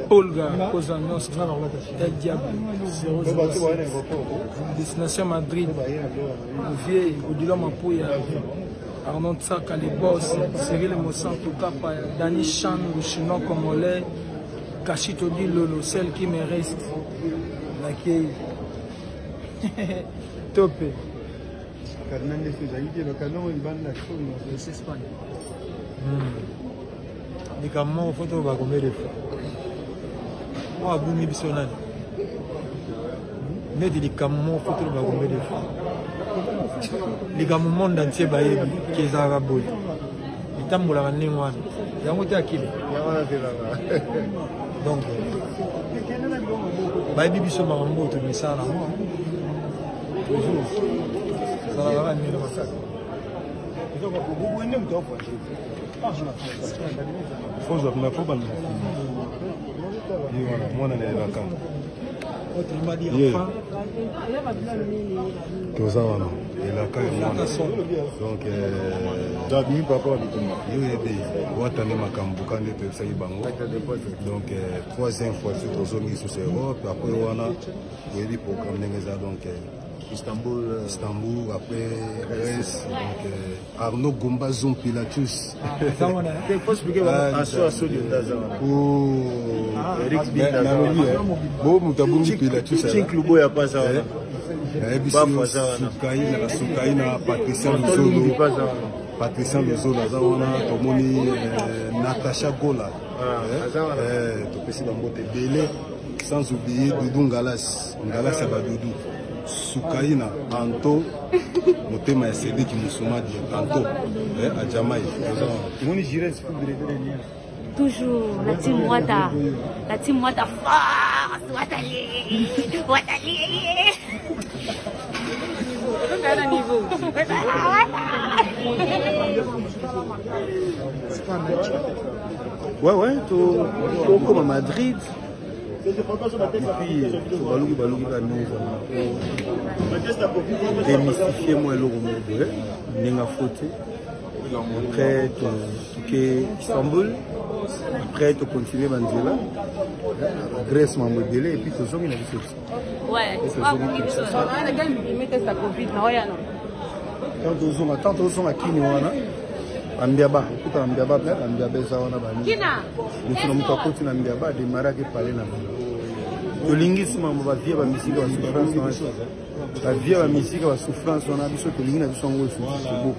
Olga Cosa Nostra, El Diablo, 007, Destination Madrid, Vieux, Odilon Mapuya, Arnaud Tsaka, les boss, Cyril Mosanto Kapaya, Dani Chan, le chinois congolais, Kachito Di Lolo, celle qui me reste, Nakei. Topé. Likambo moko fo toloba combien de fois oyo abungi biso nani neti likambo moko fo toloba combien de fois likambo monde entier bayebi ke ezalaka boye etambolaka ndenge wana yango te akili donc bayebi biso makambo oyo tomesana nango toujours ezalaka kaka ndenge masaka Fozwa kuna fo banda ye wana mwana na elaka ye toza wana elaka ya mwana donc euh, papa wa bitumba yo oyebi wata nde makambo ka nde toyebisaki bango donc euh, troisième fois soki tozongi lisusu europe après wana oyebi programme ndenge eza donc euh, Istanbul, euh, Istanbul après Grèce, donc euh, Arnaud Gomba Zon Pilatus. Bo moto abungi Pilatus. Nayebisi yo Sukaina, Sukaina Patricia Luzolo. Patricia Luzolo aza wana tomoni euh, Natacha Gola. Ah, topesi bambote ebele sans oublier Doudou Ngalas, Ngalas ya ba Doudou. Sukaina Anto motema ya Cédric Musumadi Anto eh, Adjamai Toujours la team Wata, la team Wata force, Watali, Watali. Ouais, ouais, to, to comme à Madrid. Et puis, baluki baluki ba ndenge démystifier moi eloko moko boye ndenge afote après toke Istanbul après tocontinue banzela Grèce mambo ebele et puis tozongi na biso ti tant tozonga kini wana bambiaba okuta bambiaba mpe bambiaba eza wana bani moto na moto akoti na mbiaba ademaraki pale na bango tolingi nsima mo bavie bamisika basouffrance wana bavie bamisika basouffrance wana biso tolingi na biso yango esusu tobo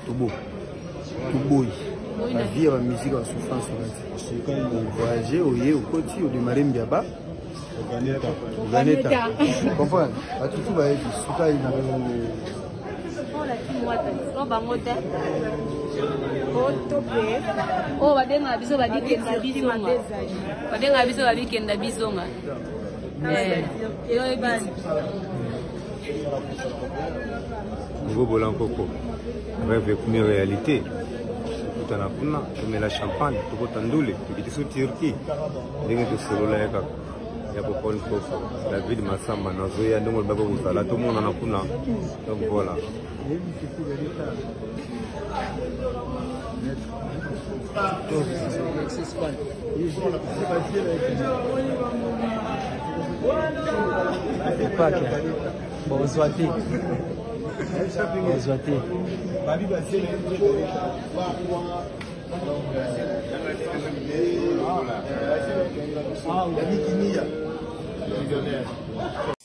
tobo toboyi bavie bamisika basouffrance wana ti ovoyage oye okoti odemare mbiaba Ganeta. Comprendre? Bato tu bayebi suka ina. Bango te. Oyo babengaka biso babikenda bizonga. Babengaka biso babikenda bizonga. Nouveau Bolan Koko, rêve ekomi réalité. Tokutana kuna, tomela champagne, tokota ndule, tokiti so Turquie. Ndenge tosolola ye kaka ya Popol Koko, David Massamba nazoya ndenge olobaki kozala tomonana kuna. Donc voilà. Epake bozwa te bozwa te Millionnaire.